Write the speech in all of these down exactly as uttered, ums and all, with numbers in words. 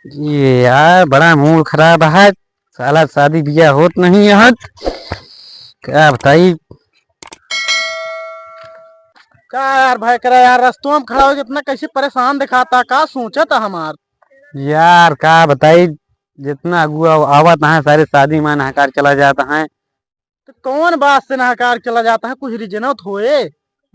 ये यार, बड़ा मूड खराब है, साला शादी बियाह होत नहीं है। का बताई? का यार भाई करा यार, रस्तों में खड़ा हो के इतना कैसे परेशान दिखाता, का सोचता हमार? यार का बताई, जितना अगुआ आवत है सारे शादी में नहकार चला जाता है। तो कौन बात से नहकार चला जाता है, कुछ रीजन तो होए।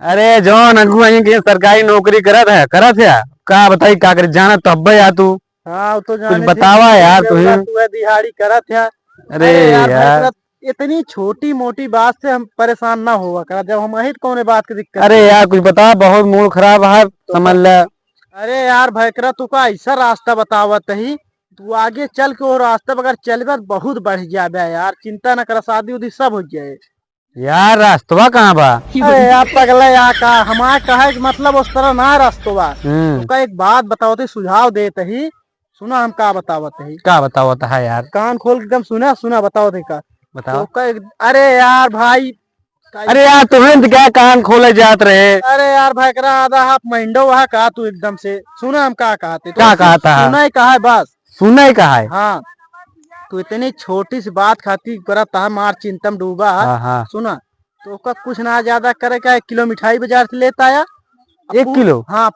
अरे जौन अगुआ यहीं के सरकारी नौकरी करत है, करत है, का बताई का करे, जाना तब्बे आ तू। हाँ, वो तो कुछ जाने थे बतावा कि यार, तू ही। तू है दिहाड़ी करत है। अरे अरे यार, यार। भाई, इतनी छोटी मोटी बात से हम परेशान ना होवा करा, जब हम अहित कौने बात की दिक्कत अरे है? यार, कुछ बता, बहुत मूड खराब है, तो समझ ले। अरे यार, भैकरा, तू का ऐसा रास्ता बतावत ही, तू आगे चल के वो रास्ता पर अगर चलबे तो बहुत बढ़ जाबे यार, चिंता ना करा, शादी उदी सब हो जाए। यार, रास्तवा कहाँ बा? अरे यार पगला, यार का हमार कहे के मतलब उस तरह ना रास्तवा। हम्म। तोका एक बात बतावत ही, सुझाव देत ही, सुना हम का बतावत ही। का बतावत है यार? कान खोल के एकदम सुना, सुना बतावत ही का। बताओ। तोका एक, अरे यार भाई, अरे यार, तुहन तो क्या कान खोले जात रहे? अरे यार भाई, करा आधा हाफ माइंडो वहा का तू एकदम से। सुना हम का कहते, तो का कहता है? सुना ही कहा है बस। सुना ही कहा है? हाँ, तू इतनी छोटी सी बात खाती बड़ा तहा मार चिंतम डूबा है। हाँ, हाँ। सुना, तो ओका कुछ ना ज्यादा करे का, एक किलो मिठाई बाजार से लेता आया। अब एक पू-, किलो? हाँ,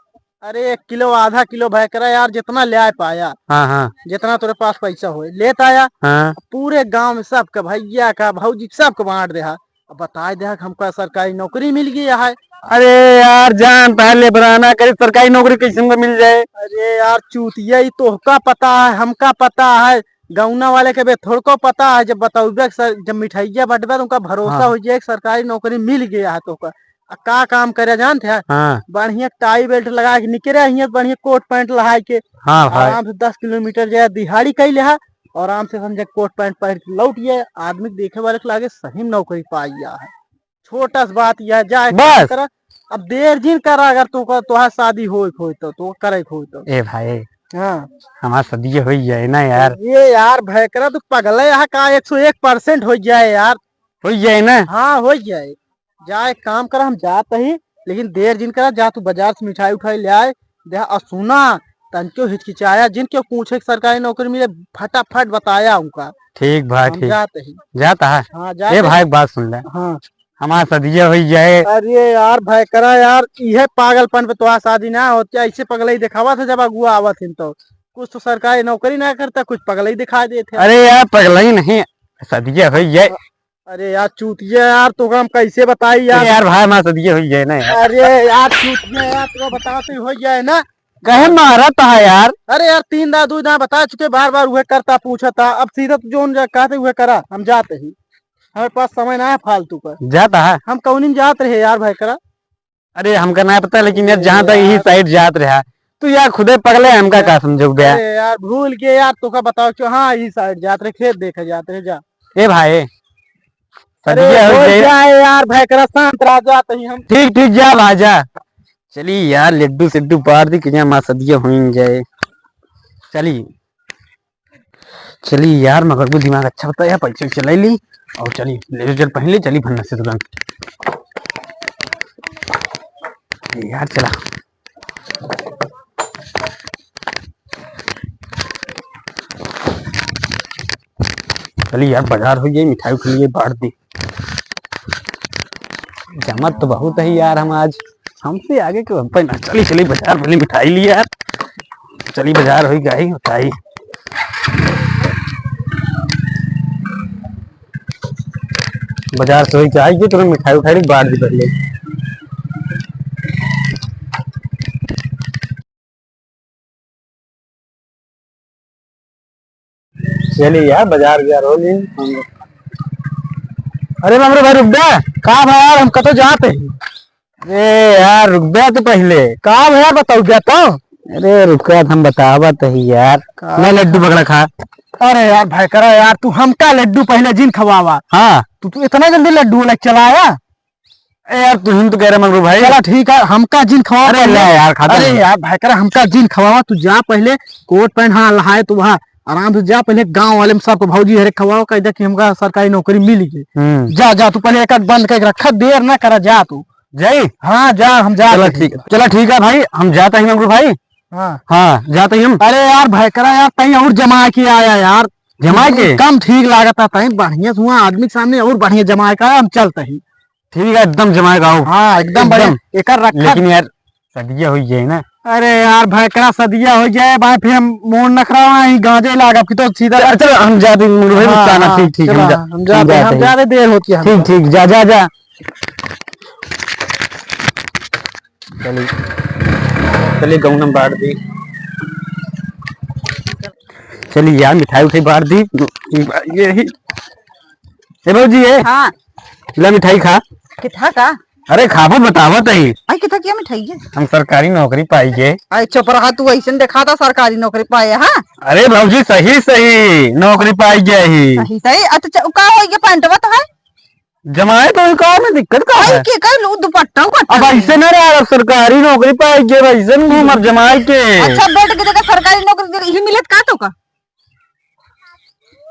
अरे एक किलो, आधा किलो भैकरा यार, जितना ले आए पाया। हाँ, हाँ। जितना तोरे पास पैसा होए, लेता आया। हाँ। पूरे गांव में सबके, भैया का, भौजी सबके बांट दे हा। अब बताए दे हा कि हमका सरकारी नौकरी मिल गया है। अरे यार, जान पहले बुरा ना करी, सरकारी नौकरी कैसे हमको मिल जाए? अरे यार चूतिया, ई तोहका पता है, हमका पता है, गौना वाले के बे थोड़को पता है। जब बताउबे सर, जब मिठाइया बंटबे तो उनका भरोसा हाँ। हो जाए कि सरकारी नौकरी मिल गया है तोहका। आ का काम करे जानत है? हाँ। बढ़िया टाई बेल्ट लगा के निकरे हियाँ, बढ़िया कोट पैंट लहाई के हाँ भाई। आराम से दस किलोमीटर जाए दिहाड़ी कैले है, आराम से समझे कोट पैंट पहन के लौट गए। आदमी के देखे वाले के लागे सही में नौकरी पाई गया है। छोटा सा बात यह जाए बस। करा, अब देर जिन करा, अगर तो का तोहार शादी होए के होए तो, तो करे के होए तो। ए भाई, हाँ। हमार शादी हो जाए ना यार। ये यार भैकरा तू पगले यहाँ का एक सौ एक परसेंट हो जाए यार। हो जाए ना? हाँ, हो जाए। जा, एक काम करा, हम जात ही, लेकिन देर जिन करा, जा तू बाजार से मिठाई उठाई ले आए, दे, और सुना, तनक्यों हिचकिचाया जिन, क्यों पूछे कि सरकारी नौकरी मिले, फटाफट बताया उनका। ठीक भाई, हम ठीक। जात ही। जाता है? हाँ, जात ए ही। भाई, एक बात सुन ले। हाँ। हमार सदिया हो जाए। अरे यार, भैकरा यार, इहे पागलपन पे तोहार शादी ना होती, ऐसे पगलई दिखावा था जब अगुआ आवत हिन तो। कुछ तो सरकारी नौकरी ना करता, कुछ पगलई दिखा देते। अरे यार, पगलई नहीं, सदिया हो जाए। अरे यार चूतिया यार, तोका हम कैसे बताई यार? अरे यार भाई, हमार सदिया हो जाए ना यार। अरे यार चूतिया यार, तोका बताते हो जाए ना। कहे मारत है यार? अरे यार, तीन दाँय दुइ दाँय बता चुके, बार बार उहे करता पूछता। अब सीधा तू जोन जा कहते उहे करा, हम जात ही। हमारे पास समय ना है फालतू का। जाता है? हम कौनी में जात रहे यार भैकरा। अरे हमका ना पता, लेकिन यार अरे जहाँ तक यही यार। साइड जात रहा, तू यार खुदे पगले, हमका का समझो बे? अरे यार भूल गए यार, तोका बताओ क्यों? हाँ, यही साइड जात रहे, खेत देखे जात रहे, जा। ए भाई, ए अरे सदिया हो हो जाए। जाए यार, भैकरा शांत रह जात ही हम। ठीक ठीक, जा भाई जा। चली यार, लड्डू सिड्डू बांट दी, कि हमार सदिया हो जाए। चली। चली यार, मगर वो दिमाग अच्छा बताया, पैसे वैसे ले ली और चली, ले चल पहले चली भन्ना से तुरंत। यार चला। चली यार, बाजार हो गई, मिठाई उठाई लिए, बांट दी। जमत तो बहुत है यार हम आज, हमसे आगे के बम्पे ना। चली, चली बाजार, पहले मिठाई ली यार। चली बाजार होई, गाई मिठाई। बाजार से होई के आई, ये तुरंत मिठाई उठाई बांट दी पहले। चली यार, बाजार उजार हो ली। अरे बाप रे भाई, रुक बे। का भाई यार, हम कतो जात ही। अरे यार, रुक बे तो पहले। का भाई यार, बताओ बे तो। अरे रुका, हम बतावत ही यार। का? मैं लड्डू पकड़ा खा। अरे यार भैकरा यार, तू हमका लड्डू पहले जिन खवावा। हाँ। तू, तू इतना जल्दी लड्डू लेके चला आया? ए यार, तू ही तो कह रहे मंगरू भाई। चला ठीक है, हमका जिन खवावा अरे पहले। ले यार, खाता अरे नहीं। यार, भाई करा, हमका जिन खवावा, तू जा पहले कोट पैंट, हाँ, लहाए तू वहाँ आराम से जा पहले गाँव वाले में सबको भौजी हरे खवावा, कह दे कि हमका सरकारी नौकरी मिल गई। हम्म। जा, जा, तू पहले एक आध बंद करके रखा, देर ना करा, जा तू। जाई? हाँ, जा, हम जा चला पहले। ठीक, चला ठीक है भाई, हम जाता ही मंगरू भाई। हाँ। हाँ, जात ही हम। अरे यार, भयकरा यार, तई और जमा के आया यार। जमा के? कम ठीक लागत है, तई बढ़िया से हुआ आदमी के सामने और बढ़िया जमा के आया, हम चलत ही। ठीक है, एकदम जमा के आओ। हाँ, एकदम बढ़िया। एकदम। एकर रखा। लेकिन यार, सदिया हो जाए ना। अरे यार, भयकरा सदिया हो जाए, भाई, फिर हम मोड़ नखरा वहाँ ही गांजे लागब कि तो सीधा चल, चल, हम जाते हैं, मुंडू भाई, हाँ, रुकता ना, हाँ, ठीक, ठीक, हम चला, जा-, हम हम जाते हैं, जाते हम हैं। जाते, देर होती है चल, हमको। ठीक, जा, जा, जा। चलिए, चलिए, गौनम बांट दी। चलिए यार, मिठाई उठाई बांट दी। यही। ए भौजी, ए। हाँ। ला मिठाई खा। कितना का? अरे खाबो बतावत ही। आई कितना किया मिठाई है? हम सरकारी नौकरी पाई गए। आई चुप रहा, तू ऐसे देखा था सरकारी नौकरी पाए, हाँ? अरे भौजी, सही, सही नौकरी पाई गए ही। सही, सही। अच्छा, च-, का हो गया, पैंटवा तो है? जमाए तो का में दिक्कत का आई है? के कह लू, दुपट्टा उपट्टा अब नहीं। ऐसे ना रहा, अब सरकारी नौकरी पाई गए, अब ऐसे न घूम, अब जमाए के। अच्छा, बेट के जगह सरकारी नौकरी दे, यही मिलत का तो का?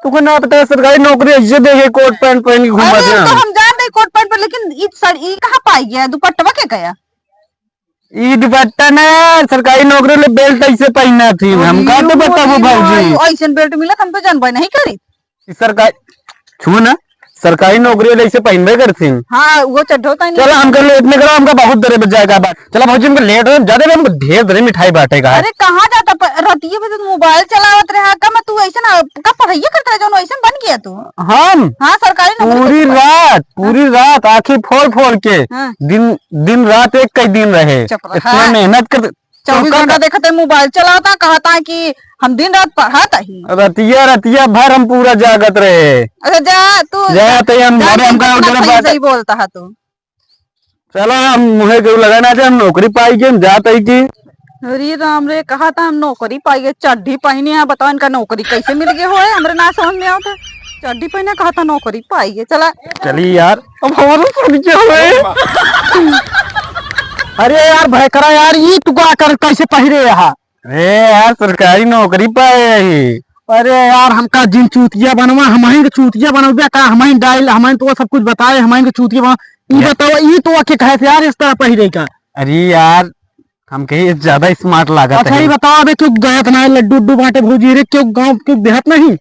तुको ना पता है, सरकारी नौकरी ऐसे देखे कोट पैंट पहन के घूमत अरे, है। तो हम जान रहे कोट पैंट पर, लेकिन ई साड़ी, ई कहाँ पाई गया? दुपट्टवा के गया? ई दुपट्टा ना, सरकारी नौकरी ले बेल्ट ऐसे पहना थी, अरे हम का तो बताबो भाई। ऐसन बेल्ट मिलत, हम तो जानबे नहीं करी। ई सरकार, छुओ ना, सरकारी नौकरी वाले ऐसे पहनबे करथिन। हाँ, वो चड्ढो तो नहीं। चला, हमका लेट न करो, हमका बहुत देर में जाएगा बात। चला भौजी, हमका लेट हो, ज्यादा भी हमको ढेर देर मिठाई बांटेगा। अरे, कहाँ जाता प-, रतिये में तो मोबाइल चलावत रहा, का मैं तू ऐसे ना, का पढ़ाइए करता रहे, जौन ऐसे बन गया तू? हम? हाँ, सरकारी नौकरी पूरी करता। रात, हाँ। पूरी रात आँखें फोड़ फोड़ के, हाँ। दिन, दिन रात एक कई दिन रहे। चुप रहा। इतना मेहनत कर चौबीस तो का घंटा देखत है, मोबाइल चलाता, कहता है कि हम दिन रात पढ़त ही। रतिया, रतिया भर हम पूरा जागत रहे। अच्छा, जा, तू जा, जा, तो हम, जा, अरे, जा, हमका अपना उधर सही, बात सही बोलता है तू। चला, हम मुहे के लगा ना, हम नौकरी पाई के हम जात ही कि। अरे राम रे, कहा था हम नौकरी पाई गए, चड्ढी पहने हैं, बताओ इनका नौकरी कैसे मिल गए होए, हमरे ना समझ में आवत है। चड्ढी पहने कहा था नौकरी पाई गए, चला। चली यार। अब हमारा सुन के होए। अरे यार, भयकरा यार, ई तू का कर, कैसे पहिरे यहाँ? अरे यार, सरकारी नौकरी पाए ही। अरे यार, हमका जिन चूतिया बनवा, हमहिन के चूतिया बनवा का, हमहिन डाइल, हमहिन तो सब कुछ बताए, हमहिन के चूतिया बनवा। ई या- बताओ, ई तो आके कहे से यार, इस तरह पहिरे का? अरे यार, हम कहे ज्यादा स्मार्ट लागत अच्छा, है। ई बताओ, अबे क्यों गयत ना है लड्डू उड्डू बांटे भौजी रे, क्यों गाँव क्यों देहत नहीं?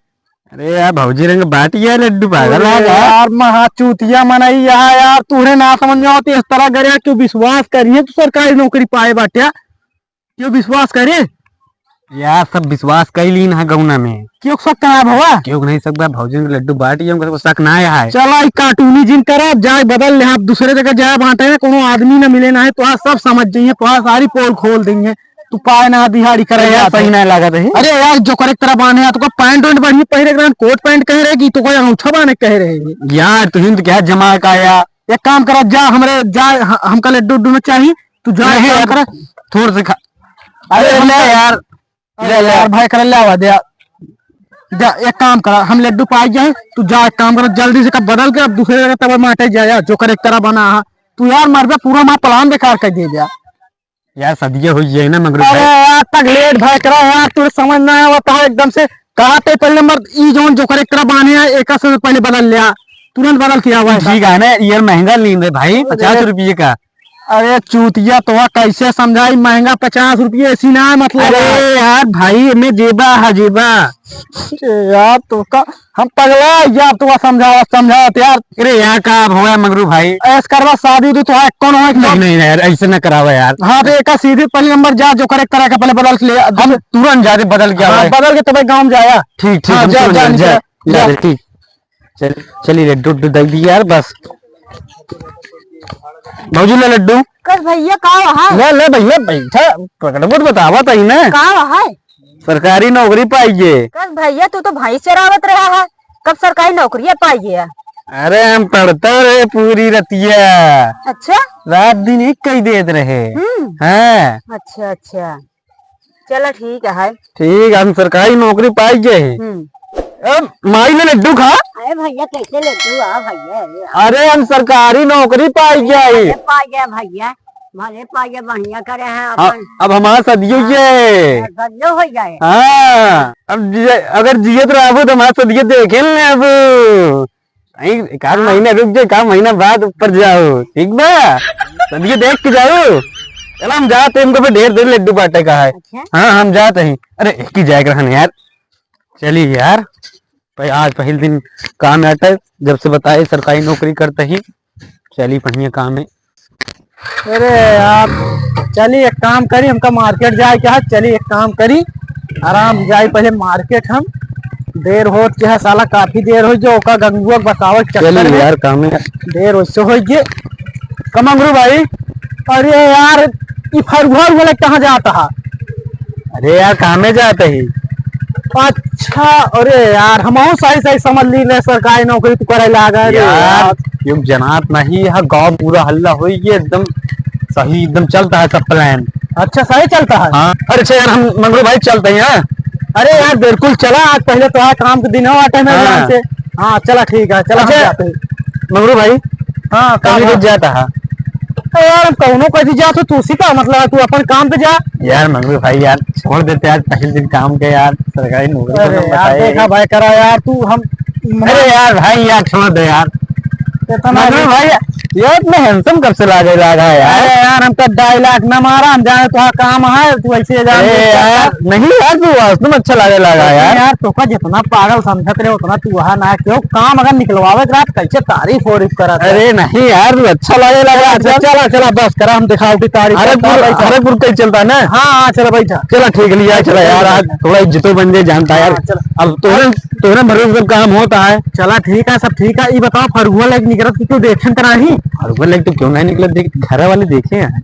अरे यार, भौजी रंग बाटी है लड्डू, पागल अरे है का? यार, महा चूतिया मनई यहाँ यार, तुहरे ना समझ में आवत, इस तरह करे, क्यों विश्वास करिए तू सरकारी नौकरी पाए बाटे, क्यों विश्वास करे? यार, सब विश्वास कर लीन है गौना में। क्यों शक ना भवा? क्यों नहीं शक बा? भौजी के लड्डू बाटी है, उनको शक ना है। चला, ई कार्टूनी जिन करा, जाए बदल ले, आप दूसरे जगह जाए बांटे, कोनो आदमी ना मिले ना है, तो आज सब समझ जाइए, तो आज सारी पोल खोल देंगे। तू पाए ना दिहाड़ी करे यार, यार, सही नहीं लागत है। अरे यार, जोकर एक तरह बाने, तू का पैंट वैंट बढ़िया पहिरे के रहन, कोट पैंट कहे रहे कि तू कोई अंगूठा बाने कहे रहे। यार, तू हिंद क्या जमा का यार? एक काम करा, जा हमरे, जा, ह-, हमका लड्डू उड्डू में चाही, तू जा, एक नहीं काम यार, करा। थोड़ से खा। अरे अरे, ले हमका यार, अरे ले, ले। यार, भाई, कर ले आवा दे यार। जा, एक काम करा, हम लड्डू पाई जाए, तू जा, एक काम करा, जल्दी से कब बदल के अब दूसरे जगह तब माटे जा यार, जोकर एक तरह बना है। तू यार, मरबे, पूरा मार प्लान बेकार कर दे यार। यार, सदिया हो जाए ना, मगर अरे भाई। यार, तक लेट भाई करा यार, तू समझ ना आवत है एकदम से। कहा ते पहले नंबर ई जौन जोकर एक तरह बाने है, एक से पहले बदल लिया, तुरंत बदल किया हुआ है। ठीक है ना, यार, महंगा लीन रे भाई, अरे। पचास रुपये का। अरे चूतिया, तो कैसे समझाई, महंगा पचास रुपये ऐसी ना है, मतलब अरे यार। यार भाई, मैं जेबा है, जेबा। अरे यार, तो का हम पगला यार, तू समझावत, समझावत यार। अरे यार, का अब होया मंगरू भाई? ऐस करवा शादी उदी तो है, कौन हो? नहीं, नहीं, नहीं यार, ऐसे ना करावा यार। हाँ, तो एक सीधी पहली नंबर जा, जोकर एक तरह का पहले बदल के ले, हम तुरंत जाके बदल के हाँ, आवा है। बदल के तबे गाँव में जाया। ठीक, ठीक, हाँ, हम जा, तुरंत जा, जा, निकल, जा, जा। जा, ठीक। चल, चलिए रे, डुड, डुड दे दी यार, बस। भौजी ले लड्डू। कस भैया, का है? ले, ले भैया, बैठा, पकड़, बतावा तई ना। का है? सरकारी नौकरी पाइए। कस भैया, तू तो भैंस चरावत रहा है, कब सरकारी नौकरिया पाइए? अरे, हम पढ़ता रहे पूरी रतिया। अच्छा? रात दिन एक कई देत रहे। हम्म। हाँ। अच्छा, अच्छा, चला ठीक है। ठीक, हम सरकारी नौकरी पाइए। हम्म। अब माई ले लड्डू खा। अरे भैया, कैसे लड्डू आ भैया? अरे, हम सरकारी नौकरी पाइए। अरे, पाइए भैया। भले पाइए, बढ़िया करे हैं हाँ, अपन। अब हमारा सदियो हाँ, ये। सदियो हो जाए। हाँ, अब जिए-, अगर जियत रहबो तो हमारा सदियो देखे न अब। नहीं, एक आध हाँ। महीना रुक जाओ, एक आध महीना बाद ऊपर जाओ, ठीक बा? सदियो देख के जाओ। चला हम जात ही, हमका फिर ढेर देर लड्डू बाटे का है। अच्छा। हाँ, हम जात ही। अरे, एक ही जाए के रहन यार। चली यार, भाई आज पहिल दिन काम आटे, जब से बताए सरकारी नौकरी करत ही। चली बढ़िया काम है। अरे यार, चली एक काम करी, हमका market जाए के है, चली एक काम करी, आराम जाई पहले market हम, देर होत के है साला, काफी देर होइ जो ओका गंगुआ के बतावे के चक्कर चली में यार, काम है। देर वैसे होइ गए। का मंगरू भाई? अरे यार, ई फरुआ उरुआ लेके कहाँ जात हा? अरे यार, कामे जात ही। अच्छा, अरे यार, हमहू सही सही समझ ली ने, सरकारी नौकरी तू करे लागा रे यार, यार। यो जनात नहीं है, गाँव पूरा हल्ला होई गया, एकदम सही, एकदम चलता है सब plan। अच्छा, सही चलता है? हाँ। अरे अच्छा यार, हम मंगरू भाई चलते हैं, हाँ? अरे यार, बिल्कुल चला, आज पहले तो है काम के दिन हो, आटे में हाँ। आराम से। हाँ, चला, ठीक है, चला, हम अच्छा, जाते हैं। मंगरू भाई, हाँ, का कहीं बात? रुक जाता है? अरे यार, हम कौनो कहीं जात हो, तू सी का मतलब है, तू अपन काम पे जा। यार मंगरू भाई यार, छोड़ देते आज पहले दिन काम के यार, सरकारी नौकरी अरे को यार, बताए। देखा भाई, करा यार, तू हम अरे यार भाई यार, छोड़ दे यार। इतना मंगरू भाई, यार इतना handsome कब से लागे लागा यार? अरे यार, हमका dialogue ना मारा, हम जाने तो काम है, तू ऐसे जान अरे दे। यार, नहीं यार, तू वास्तव में अच्छा लागे लागा अरे यार। यार, तोका जितना पागल समझत रहे उतना तू वहाँ ना, क्यों काम अगर निकलवावे के रात कैसे तारीफ वारीफ करत है? अरे नहीं यार, तू अच्छा लागे लागा अच्छा, यार। चला, चला, बस करा, हम दिखावटी तारीफ हरकपुर, करता है, बैठा। हरकपुर कहीं चलता है ना? हाँ, हाँ, चला, बैठा। चला, ठीक है, लिया, हाँ, चला चला, यार, चला, आज चला। थोड़ा इज्जतो बन जाए, जानता है यार। हाँ, चला। अब तोहरे, तोहरे भरोसे सब काम होता है। चला, ठीक है, सब ठीक है। ये बताओ, फरुआ लेके निकलत कि क्यों देखे त नाही? फरुआ लेके तो क्यों नहीं निकलत, देख, घर वाले देखे हैं।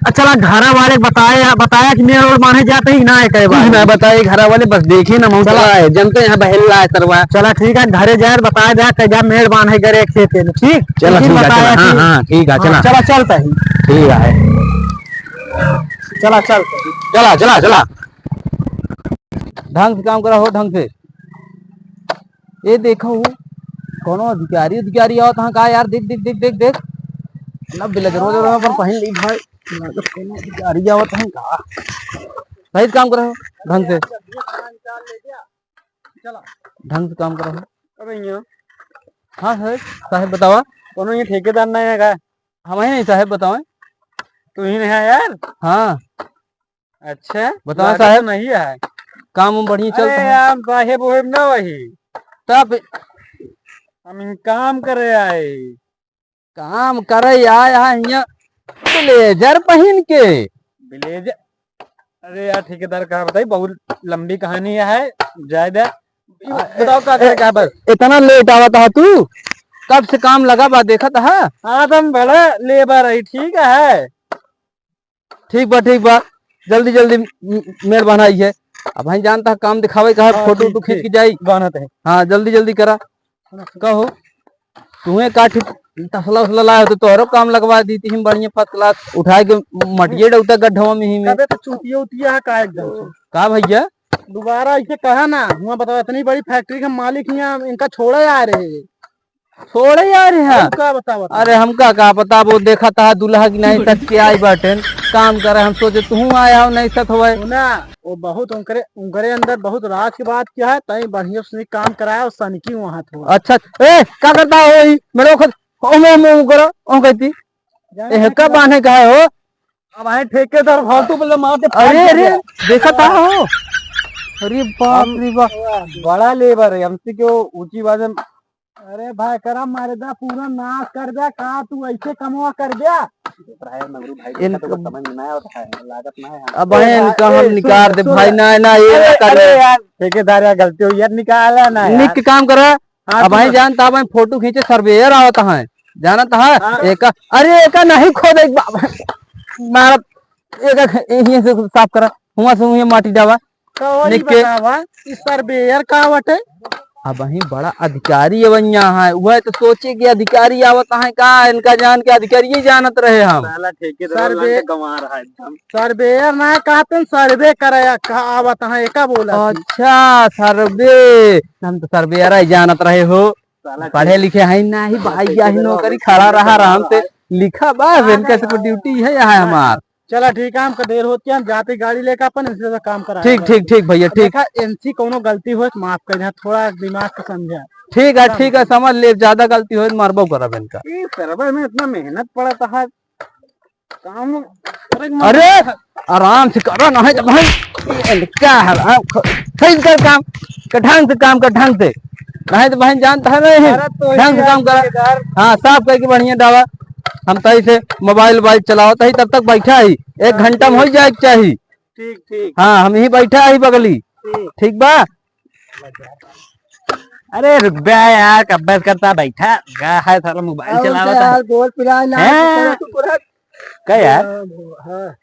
अच्छा, चला, घर वाले बताया, बताया कि मेड़ ओड़ बांधे जाते ही ना है, कई बार। ना बताए घर वाले, बस देखे ना, मौका चला। है, जनते यहाँ बहेला है सरवा। चला, ठीक है, घरे जाए, बताया जाए, कई जा मेड़ बांधे करे खेते में, ठीक? चला, ठीक है, बताया चला, हाँ, कि हाँ, ठीक है, हाँ, चला। चला, चलता ही। ठीक है। चला, चल। चला, चला, चला। ढंग से काम करा हो, ढंग से। ये देखो, कौनो अधिकारी, अधिकारी आवत हैं का यार? देख, देख, देख, देख, देख। ना ब्लेजरो जो रहा पर पहन ली भाई। ना तो कौनो अधिकारी आवत हैं का? सही से काम करा हो, ढंग से। ढंग से काम करा हो। अबे यहाँ। हाँ सर, साहब बतावा। कौनो ये ठेकेदार नहीं है का? हम ही नहीं साहब, बतावा। तू ही नहीं है यार? हाँ। अच्छा, बतावा लागत साहब। तो नहीं है। काम उम बढ़िया अरे चलता है? यार, साहेब ओहेब ना वही। तब हम इन काम करे आए। काम करे आए, यहाँ, यहाँ ब्लेजर पहिन के। ब्लेजर? अरे यार, ठेकेदार का बताई, बहुत लंबी कहानी है, जाए दे। अ, बताओ का करे का है बस? इतना लेट आवत है तू? कब से काम लगा बा, देखत है? हाँ, तुम बड़ा लेबर है, ठीक है। ठीक बा, ठीक बा, जल्दी जल्दी म-, मेड़ बनाई है। अब भाई जानता है काम दिखावे का है, हाँ, फोटो ठीक, वोटो खींच ठीक। के जाई। बान्हत है। हाँ, जल्दी जल्दी करा। कहो, तुम्हें का ठीक तसला उसला लाए हो तो तोहरो काम लगवा दी थी हम बढ़िया first class, उठाए के मटिए डौटा गड्ढवा में ही में। अबे तो चूतिया उतिया है का एकदम से? का भैया? दोबारा ऐसे कहा ना, हुआ बताओ, इतनी बड़ी factory के मालिक हियाँ, इनका छोड़े आ रहे। छोड़े आ रहे हैं? हम का बता, बता। अरे हमका का पता, वो देखा था दूल्हा की नहीं सच के आई बाटेन, काम करे, हम सोचे तू आया हो नहीं सच होए। सुना, वो बहुत उनकरे, उनकरे अंदर बहुत राज के बात क्या है, तई बढ़िया से काम कराया और सनकी वहाँ थोड़ा। अच्छा, ए, का करता हो ई? मेरे को खुद, ओ, ओ, ओ, करो, ओ कहती। जाने ए, का बांधे का है हो? अब आए ठेकेदार फालतू बोले मार के फाड़ अरे, दिया अरे, गया। देखा था हो। अरे बाप हम रे बाप। बड़ा लेबर है, हमसे क्यों ऊंची आवाज में। अरे भाई, करा मारे दा, पूरा नाश कर दे का, तू ऐसे कमवा कर दे। भाई, मगरू भाई, इन देखा तो कुछ समझ में ना आवत है, लागत ना है। अब भाई, ए, इनका ए, हम सुन, निकाल दे सुन। भाई, ना, ना, ये अरे, ना कर अरे दे। यार, ठेकेदार यार, गलती हो यार, निकाला ना यार। निक काम करा। हाँ, अब तू भाई बस जानता, अब फोटो खींचे surveyor आवत है, जानत है? हाँ। एका, अरे एका नहीं खोद एक बार, मारत, एका ख-, यहीं से साफ करा, हुआ से हुआ माटी डावा। तो और ई निक के। बतावा, ई surveyor का वटे? अब वहीं बड़ा अधिकारी है वहीं है, वह तो सोचे कि अधिकारी आवत है का, इनका जान के अधिकारी ही जानत रहे हम। साला ठेकेदार सर्वे-, वाला के गंवार है एकदम। Surveyor ना कहते, survey करे का आवत है, एका बोला थी। अच्छा, survey, हम तो surveyor ही जानत रहे हो। साला पढ़े लिखे हैं ना ही, भाई, यही नौकरी खड़ा रहा आराम से, लिखा बा, इनका से duty है यहाँ हमार। चला ठीक है, हमका देर होती है, हम जाते गाड़ी लेकर अपन इनसे काम करा। ठीक, ठीक, ठीक भैया, ठीक। देखा, इनसी कौनो गलती हो तो माफ कर दे, थोड़ा दिमाग को समझा। ठीक है, ठीक है, समझ ले, ज्यादा गलती हो तो मारबो करब इनका। ई सरवा में इतना मेहनत पड़त है, काम, अरे, अरे, आराम से करो, नहीं तो भाई, ये क्या है? हाँ, ख-, सही कर काम, कर ढंग से काम, कर ढंग से, नहीं तो भाई जानता है नहीं, अरे, तो ढंग से ही काम करा। यार। हाँ, साफ करके बढ़िया डाला। हम तई से मोबाइल वोबाइल चलावत ही, तब तक बैठा ही, एक हाँ, घंटा में हो ठीक। जाए के चाही। ठीक, ठीक। हाँ, हम ही बैठा ही बगली। ठीक। ठीक बा? अरे रुक बे यार, कब बस करता बैठा गा है साला, मोबाइल और चलावत क्या है। यार, गोल पिराए ना, हैं? तो पूरा का यार? हाँ, हाँ।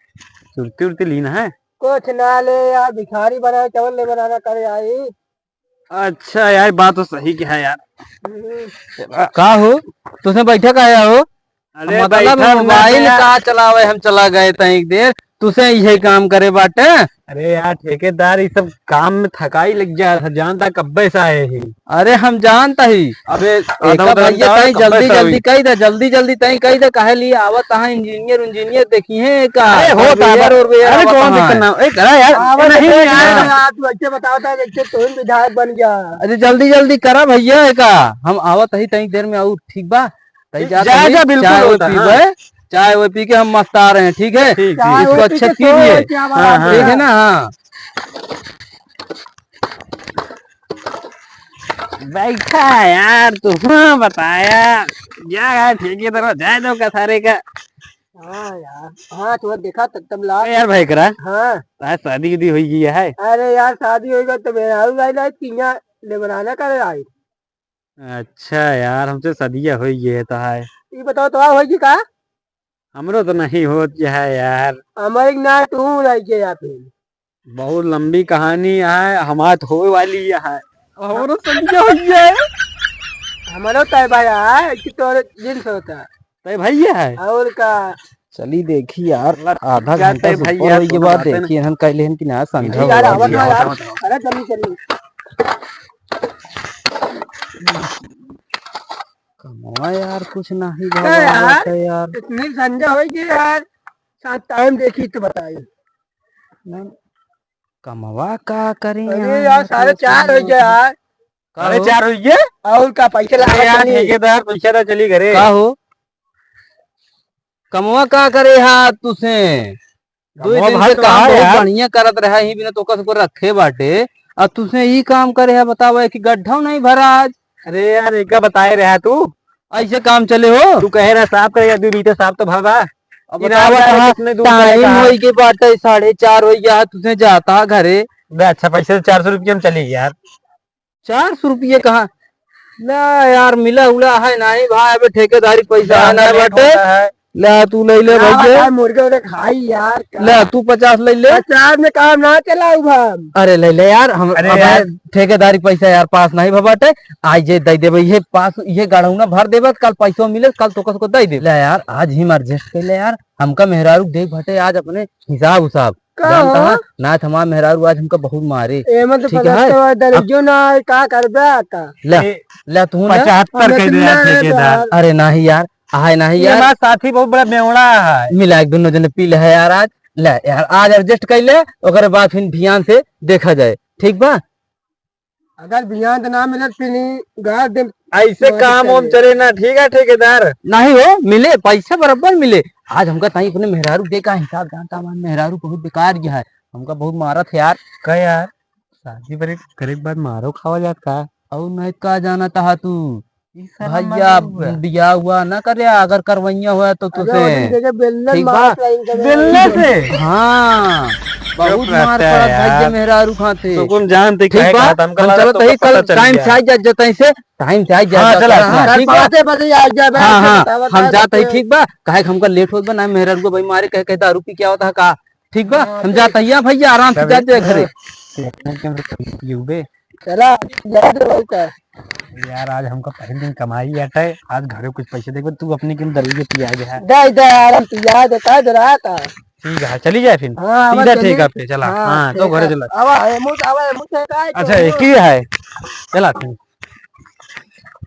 सुरती उरती ली ना है? कुछ ना ले यार, भिखारी बना, चावल ले बनाना करे आई। अच्छा यार, बात तो सही कहा यार। हम्म। का हो, तुसे बैठा का आया हो? अरे मतलब बैठा मोबाइल ना। का चलावे, हम चला गए तई एक देर, तुसे यही काम करे बाटे। अरे यार ठेकेदार, ये सब काम में थकाई लग जा, जानता कब्बे से आए ही। अरे हम जानता ही। अबे आधा एका उधर भैया घंटा तई कब्बे जल्दी से जल्दी हुई। कही दे, जल्दी जल्दी तई कही दे, काहे लिए आवत है इंजीनियर उंजीनियर देखी है का? अरे और होता भैया बा। और भैया अरे आवत कौन है। दिक्कत ना, ए करा यार, आवत नहीं है यार। यार, तू ऐसे बतावता है, जैसे तू ही विधायक बन गया। अरे जल्दी जल्दी करा भैया एका, हम आवत ही तई देर में आऊ, ठीक बा? तई जा जा, तनी जा, बिल्कुल चाय होता, पीबे, हाँ। चाय वो पी के हम मस्ता रहे हैं, ठीक है? ठीक, चाय ठीक। इसको वो पी अच्छे के पीजिए। सो, क्या बात हाँ, है? हाँ। ठीक है ना? हाँ। बैठा है यार तू, हाँ, बताया। जा यार, ठेकेदार, जाए दो का सारे का। हाँ यार, हाँ, तो देखा तब, तब ला। ए यार भाई करा, हाँ। आज शादी उदी हुई गई है? अरे यार, शादी होई गई तो मेरा भाई ना, किया ले बनाना करे आई। अच्छा यार, हमसे सदिया होई गई है तो है। ई बताओ, तो होई गई का? हमरो तो नहीं होत है यार। हमारे ना तू रह गया या फिर? बहुत लंबी कहानी है, हमार तो होए वाली है। हमरो सदिया होई गई है। हमारो तय भाई है कि तोर दिन से होता। तय भाई है। और का? चली देखी यार, आधा क्या घंटा तय से भाई ऊपर यार, होई के कोनो बाद बात है ना। देखी, इन्हन कह लेहन कि ना संध्या देखी यार, होई आवत गई है। ना यार। अरे चली, चली। कमवा यार, कुछ नाही का यार? भवा है यार। इतनी संध्या होई गई यार, साथ टाइम देखी तो बताई। ना, कमवा का करी अरे यार, यार, साढ़े कुछ चार नहीं होई गया होता। यार। का साढ़े हो? चार होई गया? और का पैसे अरे लागा यार, चली? ठेकेदार, पैसा तो चली घरे। का हो? कमवा का करे हा तुसे? दो कमवा दिन भाई से तो काम है बहुत यार। बढ़िया करत रहा ही, बिना तोका सबको रखे बाटे। अब तुसे ई काम करे हा, बतावा कि गड्ढा नहीं भरा आज। अरे यार, एका बताए रहा तू। ऐसे काम चले हो? तू कहे रहा साफ करे, दो बीते साफ तो भवा। अब इनाम बतावा यार, कहाँ कितने दूर टाइम चले कहाँ? होई के बाटे, साढ़े चार होई गया, तुसे जाता घरे। बे अच्छा, पैसे तो चार सौ रुपये में चली यार। चार सौ रुपये कहाँ? ना यार, मिला उला है नहीं भाई, अबे ठेकेदारी पैसा ना आना है, बाटे। होता है। ले तू ले ले ना भैया। यार, मुर्गे उर्गे खाई यार, का? ले तू पचास ले ले। पचास में काम ना चलाऊ हम। अरे ले ले यार, हम अरे अब यार। ठेकेदारी पैसा यार पास नहीं भवा बाटे, आज जे दे देबे, ये पास, ये गढ़ौना भर देबे, कल पैसो मिले, कल तोका सबको दे दे। ले यार, आज ही adjust कर ले यार, हमका मेहरारू देख भटे आज अपने हिसाब उसाब। का जानता हो? है? ना तो हमार मेहरारू आज हमका बहुत मारे। एमे तो ठीक है? पचास तो दरिद्रो ना है, का करबे आता? ले, ए, ले तू ना। पचहत्तर कह दे यार, ठेकेदार। अरे नहीं यार, आहे नहीं ये यार। हमार साथी बहुत बड़ा मेवड़ा है। मिला के दोनों जने पी ले है यार आज। ले यार, आज adjust कर ले, ओकरे बाद फिर भियान से देखा जाए, ठीक बा? अगर भियान तो ना मिलत, फिर गाड़ दे। ऐसे काम वाम चले ना, ठीक है ठेकेदार? नहीं हो, मिले, पैसा बराबर मिले। आज हमका ताई अपने मेहरारू देखा हिसाब जानता, हमार मेहरारू बहुत बेकार गया है, हमका बहुत मारत है यार। का यार, शादी बरे करे के बाद मारो खावा जात का? और नहीं का जानत हा तू? ई साला भैया, मर गया। बियाह हुआ ना करे, अगर करवैया हुआ तो अरे, तुसे। ओने देखे बेलने ठीक बा? मारत रही इनका बेलने से? हाँ, बहुत चुप रहता मार है पड़त भैया यार। मेहरारू खाते। तो कौन जानते ठीक क्या बा? बात, हमका हम लगा चलत तो ही पता कल चल टाइम गया। से आ जा, जतई से टाइम से आ जा, हाँ, जतई चला, से। हाँ, कल ठीक बा? पाँचे बजे आ जा, हाँ, हाँ, बतावा हम का जात ही, करते। ठीक बा? काहे कि हमका लेट होत बा ना, मेहरारू को भाई मारे कहे, कहे दारू पी के आवत है का? ठीक बा? हाँ, हम ठीक। जात ही भैया, आराम से तब जा, जा घरे। एक मिनट के अंदर पी, पीऊबे। चला, याद रहो का? यार, आज हमका पहले दिन कमाई आटे, आज घरे कुछ पैसे देबे, तू अपने के दरुइये पिया दे है। दे दे यार, हम पिया दे, का दे रहा था? ठीक है, चली जाए फिर। हाँ, आवा सीधा चली। ठेका पे चला। हाँ, हाँ, तो ठीक घरे है। चला। आवा, हेमूत, आवा, हेमूत है का? अच्छा, एक ही है। चला फिर।